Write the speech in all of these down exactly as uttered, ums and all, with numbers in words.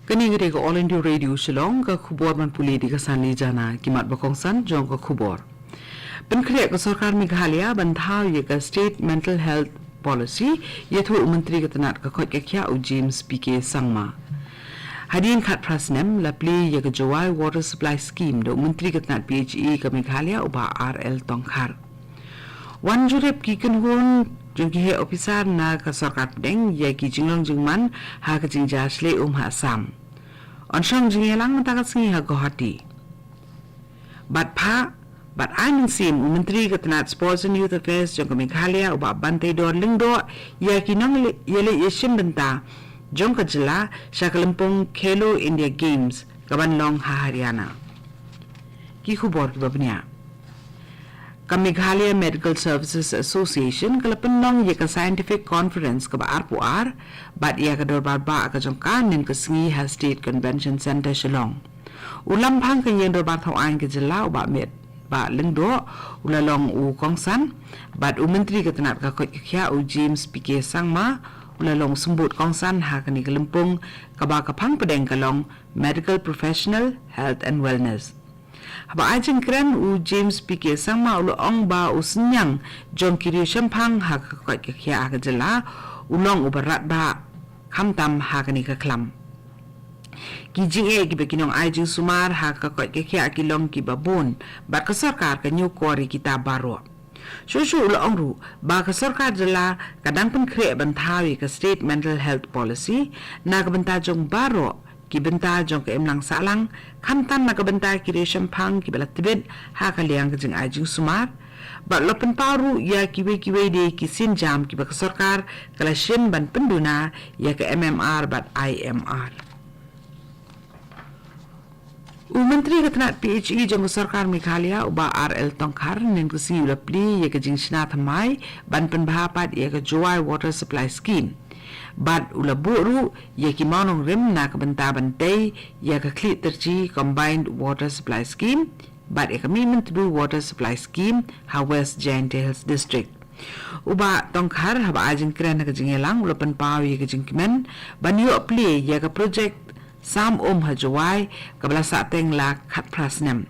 Kane ka dei ka All India Radio Shillong, ka khubor ban pule da ka Sanli Jana. Ki mat ba kongsan jong ka khubor. Pynkhreh ka sorkar Meghalaya ban thaw ïa ka State Mental Health Policy, ïathuh u Myntri ka tnat ka koit ka khiah u James P K Sangma. Hadien khatphra snem la plie ïa ka Jowai Water Supply Scheme da u Myntri ka tnat P H E ka Meghalaya u Bah R L Tongkhar. Wan jurip ki kynhun jong ki heh ophisar na ka sorkar pdeng ïa ki jinglong jingman ha ka jingjia shlei um ha Assam. Yn shong jingïalang mynta ka sngi ha Guwahati. Bad phah, bad ai mynsiem u Myntri ka tnat Sports and Youth Affairs jong ka Meghalaya u Bah Banteidor Lyngdoh ïa ki nongïaleh ïashim bynta jong ka jylla sha ka lympung Khelo India Games kaban long ha Haryana. Ki khubor kiba bniah. Ka Meghalaya Medical Services Association ka la pynlong ïa ka Scientific Conference kaba arphew ar bad ïa ka dorbar bah ka jong ka mynnin ka sngi ha State Convention Centre Shillong. U Lamphang ka ïing dorbar thaw aiñ ka jylla u Bah Met Bah Lyngdoh u la long u kongsan bad u Myntri ka tnat ka koit ka khiah u James P K Sangma u la long u symbud kongsan ha kane ka lympung kaba ka phang pdeng ka long Medical Professional Health and Wellness. Haba ai jingkren u James P K Sangma u la ong ba u synñiang jong ki riewshemphang ha ka koit ka khiah ha ka jylla u long uba radbah khamtam ha kane ka khlam. Ki jingeh kiba ki nongai jingsumar ha ka koit ka khiah ki long kiba bun bad ka sorkar ka ñiewkor ïa kita baroh. Shuh shuh u la ong ruh ba ka sorkar jylla ka dang pynkhreh ban thaw ïa ka State Mental Health Policy na ka bynta jong baroh ki bynta jong ka imlang sahlang, khamtam na ka bynta ki riewshemphang kiba la tbit ha ka liang ka jingai jingsumar. Bad u la pynpaw ruh ïa kiwei kiwei de ki sienjam kiba ka sorkar ka la shim ban pynduna ïa ka M M R bad I M R. U Myntri ka tnat P H E jong ka sorkar Meghalaya u Bah R L Tongkhar mynnin ka sngi u la plie ïa ka jingshna thymmai ban pynbha pat ïa ka Jowai Water Supply Scheme. Bad u la buh ruh ïa ki mawnongrim na ka bynta ban tei ïa ka Khlieh Tyrshi Combined Water Supply Scheme bad ïa ka Mihmyntdu Water Supply Scheme ha West Jaintia Hills District. U Bah Tongkhar haba ai jingkren ha ka jingïalang u la pynpaw ïa ka jingkmen ban ïoh plie ïa ka projek sam um ha Jowai kaba la sahteng la khatphra snem.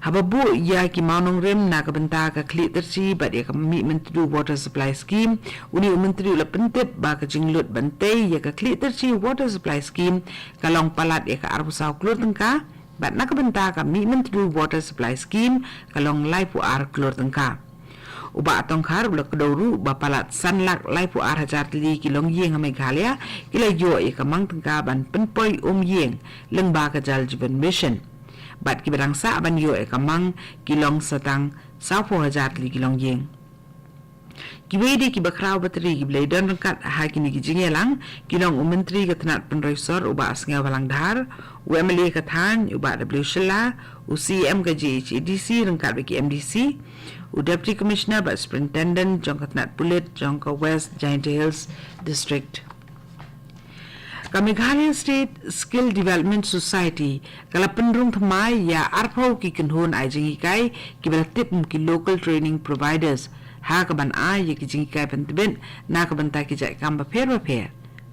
Haba buh ïa ki mawnongrim na ka bynta ka Khlieh Tyrshi bad ïa ka Mihmyntdu Water Supply Scheme, une u Myntri u la pyntip ba ka jinglut ban tei ïa ka Khlieh Tyrshi Water Supply Scheme ka long palat ïa ka arphew saw klur tyngka bad na ka bynta ka Mihmyntdu Water Supply Scheme ka long laiphew ar klur tyngka. U Bah Tongkhar u la kdew ruh ba palat san lak laiphew ar hajar tylli ki longïing ha Meghalaya ki la ïoh ïa ka mang tyngka ban pynpoi um ïing lyngba ka Jal Jeevan Mission. Bad kiba dang sah ban ïoh ïa ka mang ki long sa tang sawphew hajar tylli ki longïing. Kiwei de kiba khraw batri kiba la ïadon ryngkat ha kine ki jingïalang ki long u Myntri ka tnat pynroi sor u Bah Sniawbhalang Dhar, u M L A ka thaiñ u Bah W Shylla, u C E M ka J H A D C ryngkat bad ki M D C, u Deputy Commissioner bad Superintendent jong ka tnat pulit jong ka West Jaintia Hills District. Ka Meghalaya State Skill Development Society ka la pynrung thymmai ïa arphew ki kynhun ai jinghikai kiba la tip kum ki Local Training Providers ha kaban ai ïa ki jinghikai pyntbit na ka bynta ki jait kam bapher bapher.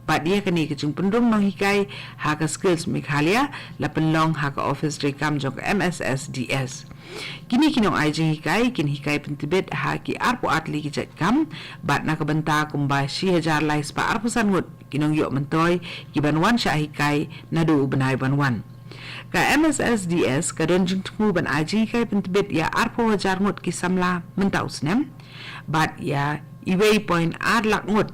Bad ïa kane ka jingpynrung nonghikai ha ka Skills Meghalaya la pynlong ha ka ophis treikam jong ka M S S D S. Kine ki nongai jinghikai kin hikai pyntbit ha ki arphew ar tylli ki jait kam bad na ka bynta kumba shi hajar lai spah arphew san ngut ki nongïoh myntoi kiban wan shah hikai naduh u bnai ban wan. Ka M S S D S ka don jingthmu ban ai jinghikai pyntbit ïa arphew hajar ngut ki samla mynta u snem bad ïa uwei point ar lak ngut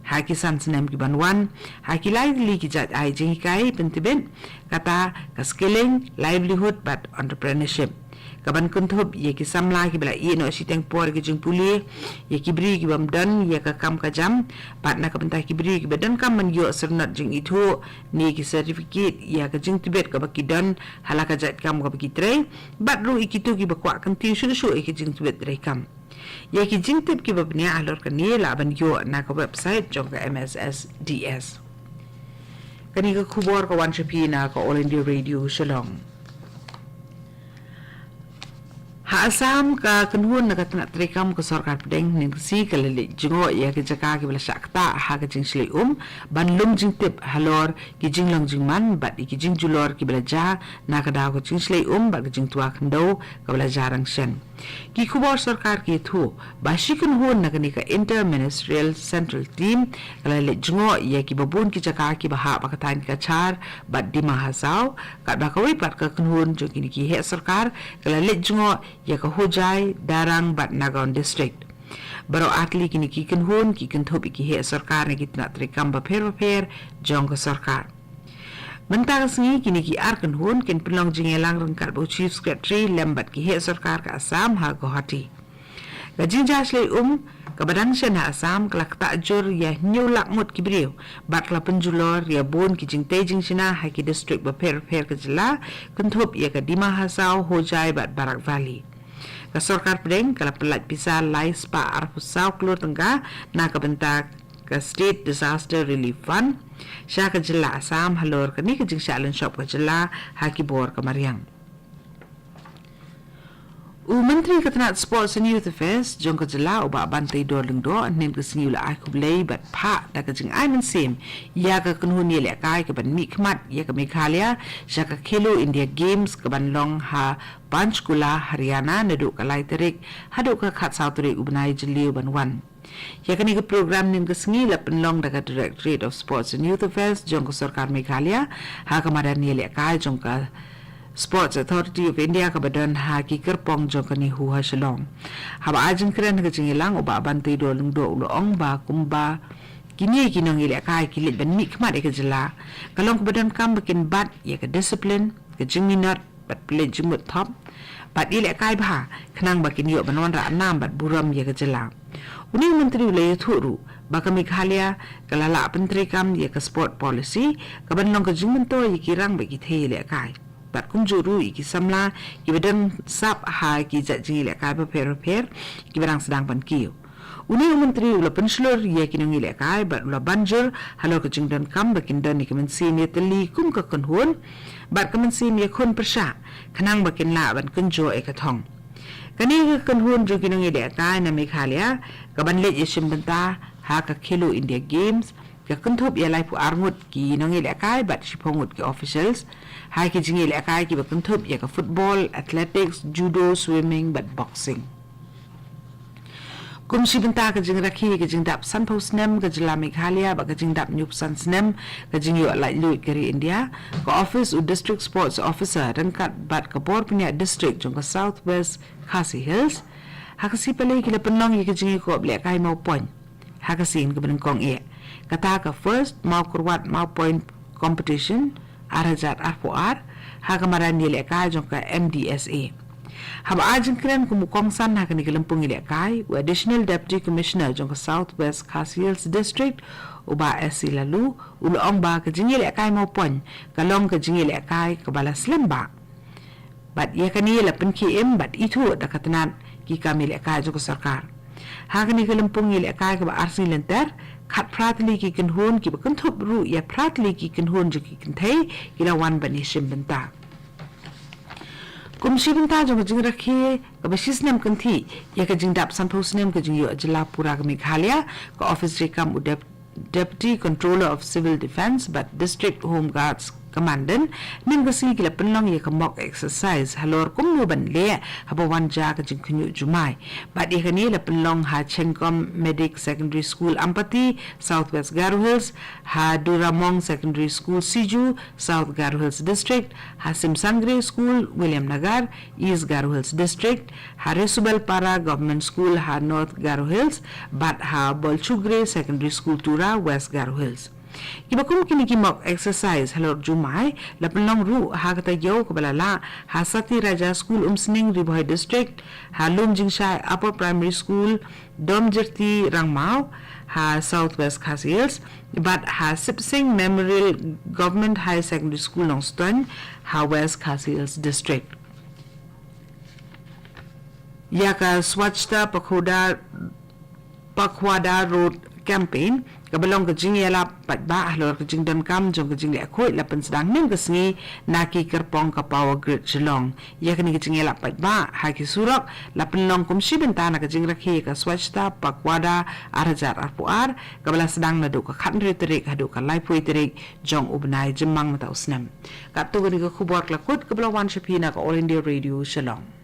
ha ki san snem kiban wan ha ki lai tylli ki jait ai jinghikai pyntbit, kata ka skilling, livelihood bad entrepreneurship. Kaban kynthup ïa ki samla kiba la ïeh noh shiteng por ïa ki jingpule, ïa ki briew kibym don ïa ka kam ka jam bad na ka bynta ki briew kiba donkam ban ïoh syrnod jingithuh ne ki certificate ïa ka jingtbit kaba ki don ha la ka jait kam kaba ki trei, bad ruh ïa kito kiba kwah kyntiew shuh shuh ïa ka jingtbit treikam. Ïa ki jingtip kiba bniah halor kane lah ban ïoh na ka website jong ka M S S D S. Kane ka khubor ka wan sha phi na ka All India Radio Shillong. Ha Assam, ka kynhun na ka tnat treikam ka sorkar pdeng hynnin ka sngi ka la leit jngoh ïa ki jaka kiba la shah ktah ha ka jingshlei um ban lum jingtip halor ki jinglong jingman bad ïa ki jingjulor kiba la jia na ka daw ka jingshlei um bad ka jingtwa khyndew kaba la jia rangsen. Ki khubor sorkar ki ïathuh ba shi kynhun na kane ka Inter Ministerial Central Team ka la leit jngoh ïa kiba bun ki jaka kiba hap ha ka thaiñ Cachar bad Dima Hasao, katba kawei pat ka kynhun jong kine ki heh sorkar ka la leit jngoh ïa ka Hojai, Darrang bad Nagaon District. Baroh artylli kine ki kynhun ki kynthup ïa ki heh sorkar na ki tnat treikam bapher bapher jong ka sorkar. Mynta ka sngi kine ki ar kynhun kin pynlong jingïalang ryngkat bad u Chief Secretary lem bad ki heh sorkar ka Assam ha Guwahati. Ka jingjia shlei um kaba dang shen ha Assam ka la ktah jur ïa hynñiew lak ngut ki briew bad ka la pynjulor ïa bun ki jingtei jingshna ha ki district bapher bapher ka jylla, kynthup ïa ka Dima Hasao, Hojai bad Barak Valley. Ka sorkar pdeng ka la pyllait pisa lai spah arphew saw klur tyngka na ka bynta ka State Disaster Relief Fund sha ka jylla Assam halor kane ka jingshah lynshop ka jylla ha ki bor ka mariang. U Myntri ka tnat Sports and Youth Affairs jong ka jylla, u Bah Banteidor Lyngdoh, hynnin ka sngi u la ai khublei bad phah da ka jingai mynsiem ïa ka kynhun ïalehkai kaban mihkhmat ïa ka Meghalaya sha ka Khelo India Games kaban long ha Panchkula, Haryana naduh ka lai tarik haduh ka khatsaw tarik u bnai Jylliew ban wan. Ïa kane ka program hynnin ka sngi la pynlong da ka Directorate of Sports and Youth Affairs jong ka sorkar Meghalaya ha ka madan ïalehkai jong ka Sports Authority of India kaba don ha ki kyrpong jong ka NEHU ha Shillong. Haba ai jingkren ha ka jingïalang, u Bah Banteidor Lyngdoh u la ong ba kumba kine ki nongïalehkai ki leit ban mihkhmat ïa ka jylla, ka long kaba donkam ba kin bat ïa ka discipline, ka jingminot bad pynleit jingmut thop bad ïalehkai bha khnang ba kin ïoh ban wanrah nam bad burom ïa ka jylla. Une u Myntri u la ïathuh ruh ba ka Meghalaya ka la lah pyntreikam ïa ka sport policy kaban long ka jingmyntoi ïa ki rangbah ki thei ïalehkai bad kumjuh ruh ïa ki samla kiba don sap ha ki jait jingïalehkai bapher bapher kiba dang sdang ban kiew. Une u Myntri u la pynshlur ïa ki nongïalehkai bad u la ban jur halor ka jingdonkam ba kin don ïa ka mynsiem ïatylli kum ka kynhun bad ka mynsiem ïakhun pyrshah khnang ba kin lah ban kynjoh ïa ka thong. Kane ka kynhun jong ki nongïalehkai na Meghalaya kaban leit ïashim bynta ha ka Khelo India Games ka kynthup ïa laiphew ar ngut ki nongïalehkai bad shiphew ngut ki officials ha ki jingïalehkai kiba kynthup ïa ka football, athletics, judo, swimming bad boxing. Kum shi bynta ka jingrakhe ka jingdap sanphew snem ka jylla Meghalaya bad ka jingdap hynñiewphew san snem ka jingïoh laitluid ka ri India, ka ophis u District Sports Officer ryngkat bad ka bor pynïaid district jong ka South West Khasi Hills ha ka Sngi Palei ki la pynlong ïa ka jingïakop lehkai mawpoiñ ha ka sien kaba nyngkong eh, kata ka First Mawkyrwat Mawpoint Competition ar hajar arphew ar ha ka madan ïalehkai jong ka M D S A. Haba ai jingkren kum u kongsan ha kane ka lympung ïalehkai, u Additional Deputy Commissioner jong ka South West Khasi Hills District, u Bah S C Laloo, u la ong ba ka jingïalehkai mawpoiñ ka long ka jingïalehkai kaba la slem bha. Bad ïa kane la pynkhie im bad ithuh da ka tnat ki kam ïalehkai jong ka sorkar. Ha kane ka lympung ïalehkai kaba arsngi lynter, khatphra tylli ki kynhun kiba kynthup ruh ïa phra tylli ki kynhun jong ki kynthei ki la wan ban ïashim bynta. Kum shi bynta jong ka jingrakhe kaba shi snem kynthih ïa ka jingdap sanphew snem ka jingïoh jylla pura ka Meghalaya, ka ophis treikam u Dep- Deputy Controller of Civil Defence bad District Home Guards Commandant, mynta ka sngi ki la pynlong ïa ka mock exercise halor kumno ban leh haba wan jia ka jingkhynñiuh jumai. Bad ïa kane la pynlong ha Chengkom Medic Secondary School Ampati, South West Garo Hills, ha Duramong Secondary School Siju, South Garo Hills District, ha Simsangre School, Williamnagar, East Garo Hills District, ha Resubelpara Government School ha North Garo Hills, bad ha Bolchugre Secondary School Tura, West Garo Hills. Kiba kum kine ki mock exercise halor jumai la pynlong ruh ha ka taïew kaba la lah ha Sati Raja School Umsning, Ri Bhoi District, ha Lumjingshai Upper Primary School, Domjyrti Rangmaw, ha South West Khasi Hills, bad ha Sipsing Memorial Government Higher Secondary School Nongstoiñ, ha West Khasi Hills District. Ïa ka Swachhata Pakhwada, Pakhwada Road Campaign Kaba long ka jingïalap paidbah halor ka jingdonkam jong ka jingleh khuid la pynsdang mynne ka sngi na ki kyrpong ka Power Grid Shillong. Ïa kane ka jingïalap paidbah ha ki surok la pynlong kum shi bynta na ka jingrakhe ka Swachhata Pakhwada ar hajar arphew ar, kaba la sdang naduh ka khathynriew tarik haduh ka laiphew tarik jong u bnai Jymmang mynta u snem. Katto kane ka khubor ka la kut kaba la wan sha phi na ka All India Radio Shillong.